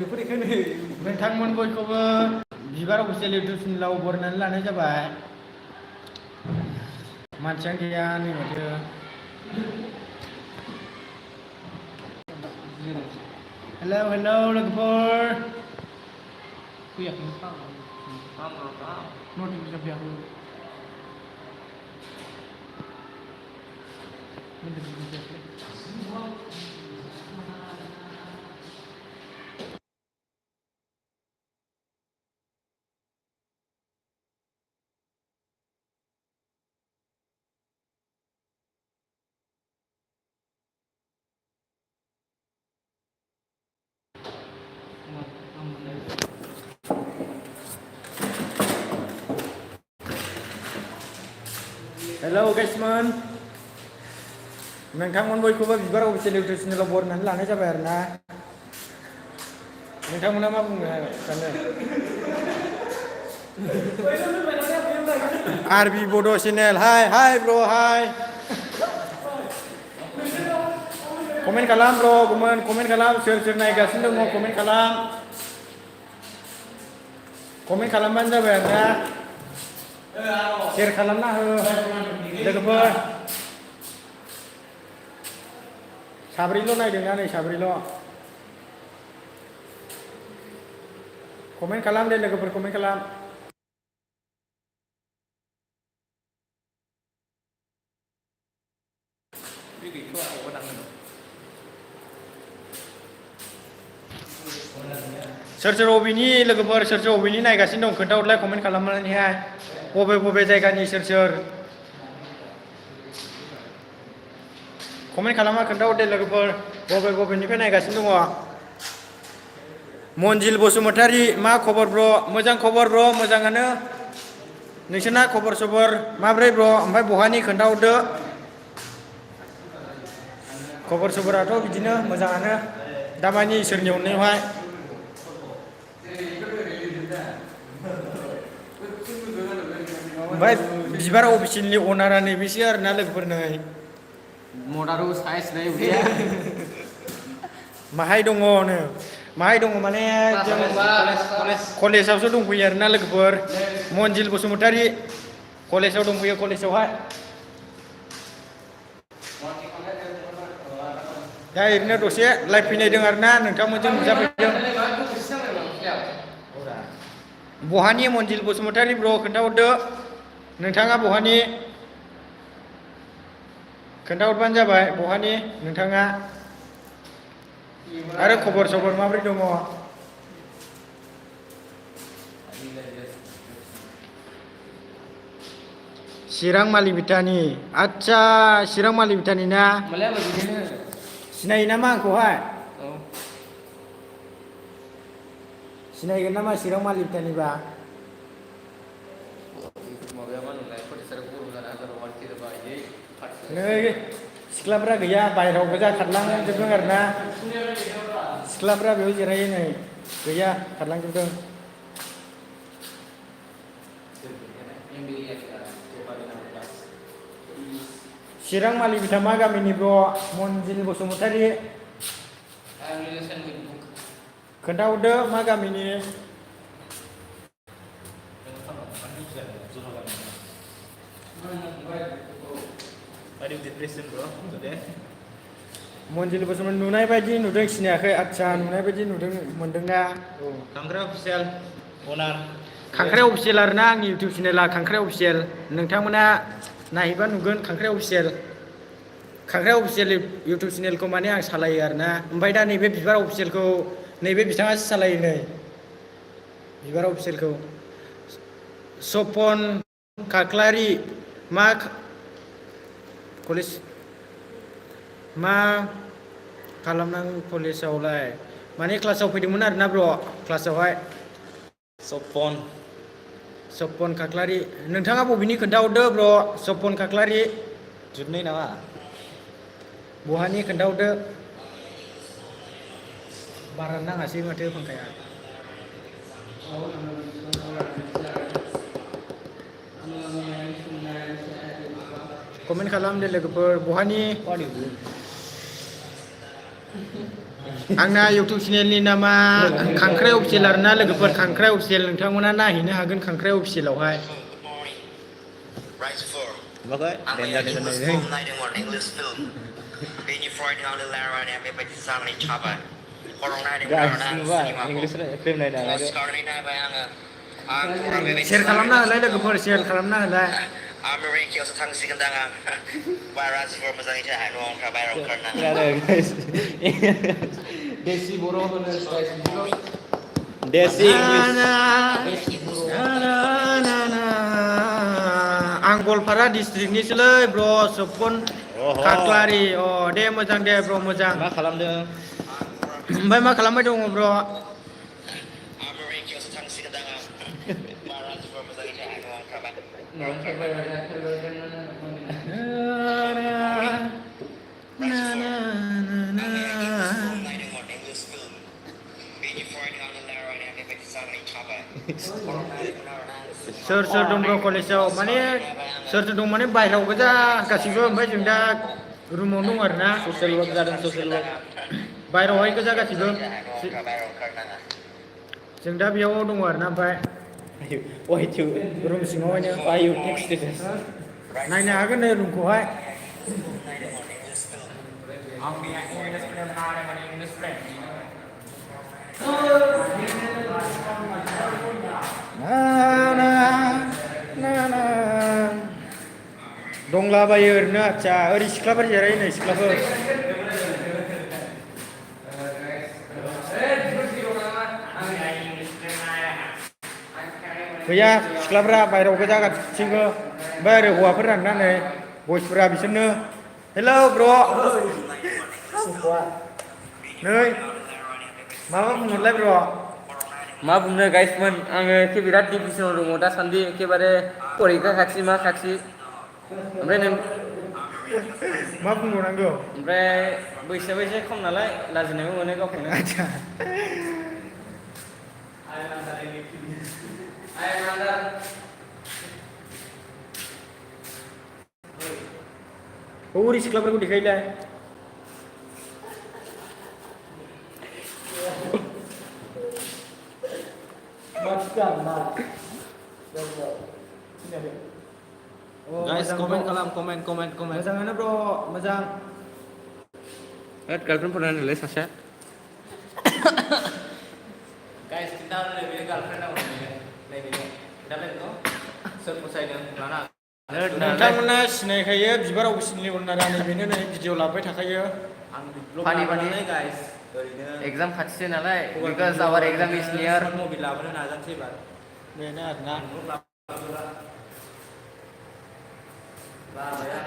नोंथांमोन बयखौबो बिबार अफिसियेल इउटुब चेनेलाव बरायनानै लानाय जाबाय। मानसियानो गैया नै माथो। हेलौ हेलौ लोगोफोर। फैयाखै नटिफिकेसन फैयाखै। हेलौ गाइसमोन। नोंथांमोन बयखौबो बिबार अफिसियेल इउटुब चेनेलाव बरायनानै लानाय जाबाय आरो ना। नोंथांमोना मा बुंनो सानो? आरबि बड' चेनेल हाय हाय ब्र हाय। कमेन्ट खालाम ब्र कमेन्ट खालाम सोर सोर नायगासिनो दङ कमेन्ट खालाम। कमेन्ट खालामबानो जाबाय आरो ना। सेयार खालामना हो लोगोफोर। साब्रैल' नायदोंना नै साब्रैल'। कमेन्ट खालाम दे लोगोफोर कमेन्ट खालाम। सोर सोर अबेनि लोगोफोर सोर सोर अबेनि नायगासिनो दं खोन्थाहरलाय कमेन्ट खालामनानैहाय। बबे बबे जायगानि सोर सोर कमेन्ट खालामना खोन्थाहर दे लोगोफोर बबे बबेनिफ्राय नायगासिनो दङ। मनजिल बसुमतारी मा खबर ब्र? मोजां खबर ब्र मोजाङानो। नोंसोरना खबर सबर माब्रै ब्र? ओमफ्राय बहानि खोन्थाहरदो। खबर सबराथ' बिदिनो मोजाङानो दामानि इसोरनि अननायावहाय। ओमफ्राय बिबार अफिसियेलनि अनारा नैबेसो आरोना लोगोफोर नै। मदारू साइज नहीं भैया। माहाय दङ नो माहाय दङ माने जों कलेजावसो दंफैयो आरोना लोगोफोर। मनजिल बसुमतारी कलेजाव दंफैयो कलेजावहाय। दा ओरैनो दसे लाइभ फैनायदों आरोना नोंथांमोनजों नुजाफैदों। बहानि मनजिल बसुमतारी ब्र खोन्थाहरदो नोंथाङा बहानि? खोन्थाहरबानो जाबाय बहानि नोंथाङा आरो खबर सबर माब्रै दङ? चिरां मालिबिटानि आदसा चिरां मालिबिटानि ना? सिनायो नामा आंखौहाय? सिनायगोन नामा चिरां मालिबिटानिबा? नै सिख्लाफ्रा गैया बाहेरायाव गोजा खारलांजोबदों आरोना। सिख्लाफ्रा बेयाव जिरायो नै गैया खारलांजोबदों। चिरां मालिबिटा मा गामिनि ब्र? मनजिल बसुमतारी खोन्थाहरदो मा गामिनि? मनजिल बसुमतारी नुनाय बायदि नुदों सिनायाखै आदसा नुनाय बायदि नुदों मोनदोंना? औ खांख्राइ अफिसियेल अनार खांख्राइ अफिसियेल आरोना आंनि इउटुब चेनेला खांख्राइ अफिसियेल नोंथांमोना नायहैबा नुगोन खांख्राइ अफिसियेल। खांख्राइ अफिसियेल इउटुब चेनेलखौ माने आं सालायो आरोना ओमफ्राय दा नैबे बिबार अफिसियेलखौ नैबे बिथाङासो सालायो नै बिबार अफिसियेलखौ। सपन खाख्लारि मा कलेज मा खालामनांगौ कलेजावलाय माने क्लासाव फैदोंमोन आरोना ब्र क्लासावहाय। सपन खाख्लारि नोंथाङा बबेनि खोन्थाहरदो ब्र सपन खाख्लारि? जुदनै नामा? बहानि खोन्थाहरदो। बारा नाङासै माथो फांखाया। कमेन्ट खालाम दे लोगोफोर बहानि? आंना इउटुब चेनेलनि नामा खांख्राइ अफिसियेल आरोना लोगोफोर खांख्राइ अफिसियेल नोंथांमोना नायहैनो हागोन खांख्राइ अफिसियेलावहाय Bagai, dan film नायदोंमोन इंलिश फिल्म बेनिफ्राय आङो लारायनाया बेबायदि जानानै थाबाय हराव नायदोंमोन guys, आरोना आं coba सिनेमाखौ English film lain फुङाव ada. सिखारनानै नायबाय आङो आं हराव बेबायदि शेयार खालामना जानानै होलाय लोगोफोर शेयार खालामना होलाय आमेरिकायावसो थांसिगोनदां आं बारा जोबोर मोजाङै थाया न'आव थाबाय बाहेरायाव ओंखारनाङा Tidak ada guys. Desi Boro guys. Desi English. आं गवालपारा डिस्ट्रिक्टनिसोलै ब्र सपन Oho. खाख्लारि अ दे मोजां दे ब्र मोजां Ma खालामदों? ओमफ्राय मा खालामबाय दङ ब्र आमेरिकायावसो थांसिगोनदां आं बारा जोबोर मोजाङै थाया न'आव थाबाय नायदोंमोन इंलिश फिल्म बेनिफ्राय आङो लारायनाया बेबायदि जानानै थाबाय हराव नायदोंमोन आरोना सोर सोर दं ब्र कलेजाव माने सोर सोर दं माने बायह्रायाव गोजा गासिबो ओमफ्राय जों दा रुमाव दं आरोना Social work जादों social work. बायह्रायावहाय गोजा गासिबो बाहेरायाव ओंखारनाङा जों दा बेयाव दङ आरोना ओमफ्राय Why you? रुम सिङावहायनो Why you text this? नायनो हागोन नै रुमखौहाय दंलाबायो ओरैनो आदसा ओरै सिख्लाफोर जिरायो नै सिख्लाफोर गैया सिख्लाफ्रा बायह्रायाव गोजा गासिबो ओमफ्राय ओरै हौवाफोर आरोना नै बयसफोरा बिसोरनो हेलौ ब्र नै माबा बुंहरलाय ब्र मा बुंनो गाइसमोन आङो एखे बिराद डिप्रेसनाव दङ दासान्दि एखेबारे फरिखा खाथि मा खाथि ओमफ्राय नों मा बुंबावनांगौ ओमफ्राय बैसोआबो एसे खम नालाय लाजिनायबो मोनो गावखौनो आदसा हौरै सिख्लाफोरखौ देखायलाय guys komen kalam komen मोजाङानो ब्र मोजां girlfriend pernah nulis Sasha guys kita udah punya girlfriend apa nih ini kita lihat tuh surprise mana नोंथांमोना सिनायखायो बिबार अफिसनि अनारा नैबेनो नै भिडिअ लाबाय थाखायो Funny guys exam खाथिसो नालाय because our exam is near mobile लाबोनो नाजानोसै एबार बेनो आरोना Lah ya.